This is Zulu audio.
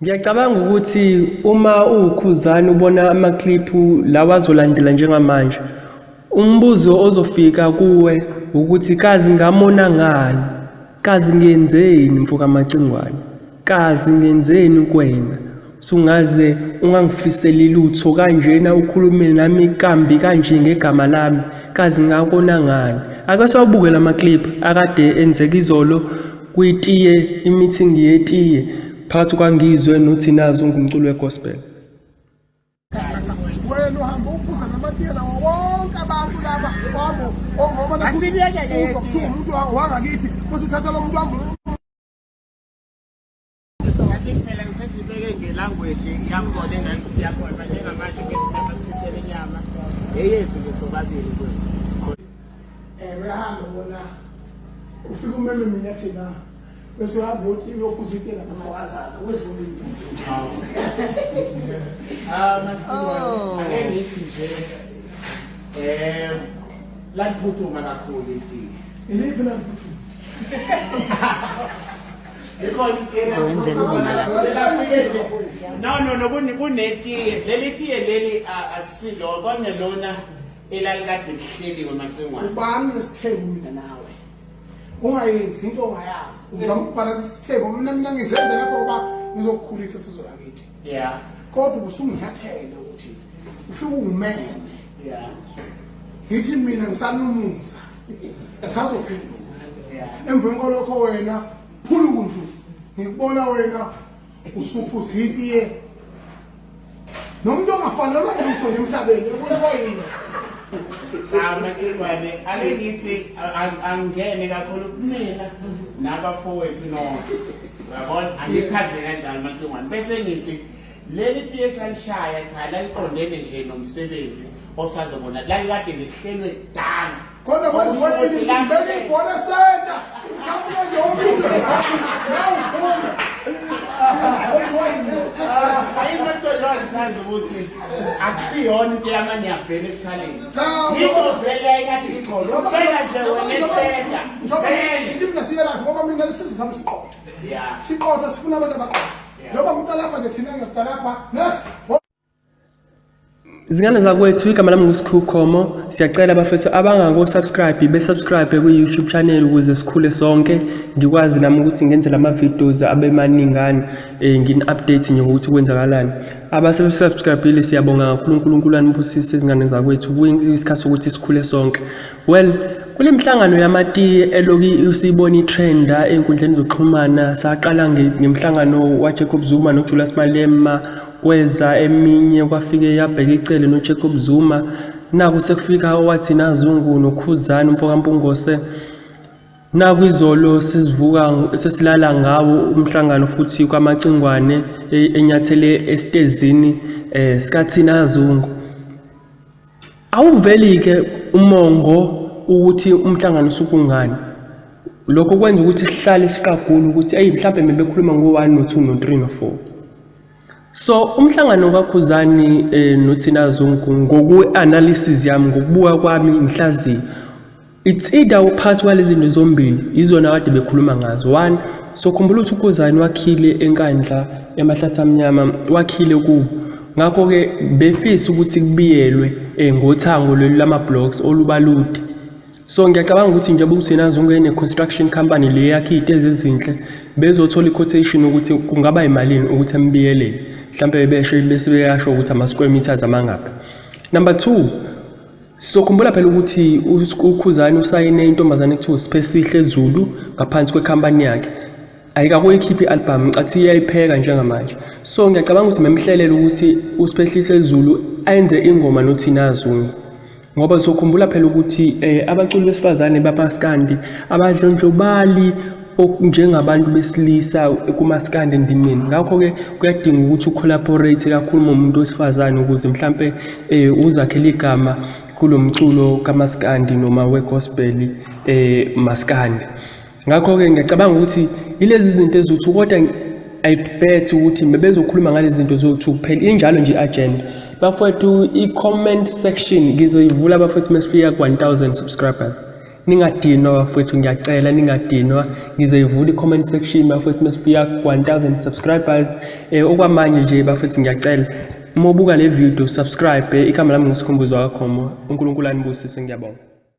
Ngiyacabanga ukuthi uma uwuKhuzani ubona amakliphu lawa azolandela njengamanje, umbuzo ozofika kuwe ukuthi kazi ngamona ngani, kazi ngenzeni mfokaMacingwane, kazi ngenzeni kuwena, sungaze ungangifiseli lutho kanjena ukhulume nami kambi kanje ngegama lami, kazi ngakona ngani. Ake siwabuke lama clip akade enzeka izolo kwitiye, i-meeting yetiye phakathi kwaNgizwe noThina Zungu umculi we-gospel. Wena uhamba uphuza namatiye nawo wonke abantu laba wabo ongoba nakuzwa kuthiwa umuntu wangakithi bese uthatha lo muntu wami. I think phela ngisesibeke ngelanguage yakhona engathi yakhona njengamanje ngesinama sifisela inyama eyethu nje sobabili kwethu. Uyahamba wona ufike umeme mina thina bese uhamba uthi uyophuza itiye namafokazana wezolimo. Ah, Macingwane, ake ngithi nje liphuthuma kakhulu itiye. Iliphi liphuthuma? Ikhona itiye. No, no, no, kunetiye. Leli tiye leli akusilo, kongelona elalikade lihleliwe, Macingwane. Ubani nesithembu mina nawe? Ungayenzi into ongayazi. Uzama ukubhalansa isithembu. Mina ngizenze lapho ngoba ngizokukhulisa sizwe lakithi. Kodwa ubusunginyathele ukuthi ufike ungimeme. Ngithi mina ngisanumuza. Ngisazophenduka. Emveni kwalokho wena phulukuntu ngikubona wena usuphuza itiye nomuntu ongafanelwa lutho nje emhlabeni ubona kwayini. Cha, Macingwane, ake ngithi angene kakhulu kumina nabafowethu nonke. Uyabona, angichaze kanjalo, Macingwane, bese ngithi leli tiye salishaya cha laliqondene nje nomsebenzi osazobona, lalikade lihlelwe kudala. Kodwa kwenziwa yini? Ngibeke ibhola center ngiqhamuka nje umuntu nawuvuma kwenziwa yini? Ayikho into engichaza ukuthi akusiyona into yamanyavela esikhaleni. Cha. Into vele yayikade ikhona, ubheka nje wena esenta. Njengoba Vele. ngithi mina siye lapho ngoba mina lesizwe sami siqotho. Siqotho, sifuna abantu abaqotho. Njengoba umuntu alapha nje thina ngiyakudalapha next. Zingane zakwethu, igama lami nguSkhu Khomo. Siyacela bafethu abangako-subscribe be-subscribe kwi-YouTube channel ukuze sikhule sonke. Ngikwazi nami ukuthi ngenze lama videos abe maningana, ngini-update nje ngokuthi kwenzakalani. Abase-subscribe-ile siyabonga kakhulu, uNkulunkulu anibusise izingane zakwethu. Kuyisikhathi sokuthi sikhule sonke. Well, kule mihlangano yamatiye eloku usiyibona i-trenda ey'nkundleni zokuxhumana, saqala ngemhlangano waJacob Zuma noJulius Malema, kweza eminye kwafike yabheka icele noJacob Zuma, naku sekufika owaThina Zungu noKhuzani umfokaMpungose. Naku izolo sesivuka sesilala ngawo umhlangano futhi kwaMacingwane enyathele esitezini sikaThina Zungu. Awuveli-ke umongo ukuthi umhlangano usukungani. Lokho kwenza ukuthi sihlale siqagula ukuthi eyi mhlampe bebekhuluma ngo-1 no-2 no-3 no-4. So umhlangano kaKhuzani noThina Zungu, ngoku-analysis yami, ngokubuka kwami ngihlaziya, it's either phakathi kwalezi zinto zombili izona kade bekhuluma ngazo. One, so khumbula ukuthi uKhuzani wakhile eNkandla emahlathi amnyama, wakhile kubo. Ngakho-ke befisa ukuthi kubiyelwe ngothango lolu lama-blocks olubalude. So ngiyacabanga ukuthi njengoba uThina Zungu ene-construction company le yakhe iy'tezi ezinhle, bezothola i-quotation ukuthi kungaba yimalini ukuthi embiyelele. Mhlampe besho bese beyasho ukuthi ama-square meters amangaphi. Number 2, sizokhumbula phela ukuthi uKhuzani usayine intombazane ekuthiwa uSiphesihle Zulu ngaphansi kwekhampani yakhe. Ayikakuyikhiphi i-album, ngicathi iyayipheka njengamanje. So ngiyacabanga ukuthi memhlelele ukuthi uSiphesihle Zulu ayenze ingoma noThina Zungu. Ngoba sizokhumbula phela ukuthi abaculi besifazane bamaskandi abadlondlobali njengabantu besilisa kumaskandi endimeni. Ngakho-ke kuyadinga ukuthi ucollaborate kakhulu nomuntu wesifazane ukuze mhlampe uzakhele igama kulo mculo kamaskandi noma we-gospel maskandi. Ngakho-ke ngiyacabanga ukuthi yilezi zinto eziwu-2, kodwa I bet ukuthi bebezokhuluma ngalezi zinto ziwu-2 kuphela, injalo nje i-agenda. Bafowethu, i-comment section ngizoyivula bafowethu mesifika ku-1000 subscribers. Ningadinwa bafowethu, ngiyacela ningadinwa. Ngizoyivula i-comment section bafowethu mesifika ku-1000 subscribers. Okwamanje nje bafowethu ngiyacela uma ubuka le video subscribe. Igama lami nguSikhumbuzo wakaKhomo. uNkulunkulu anibusise, ngiyabonga.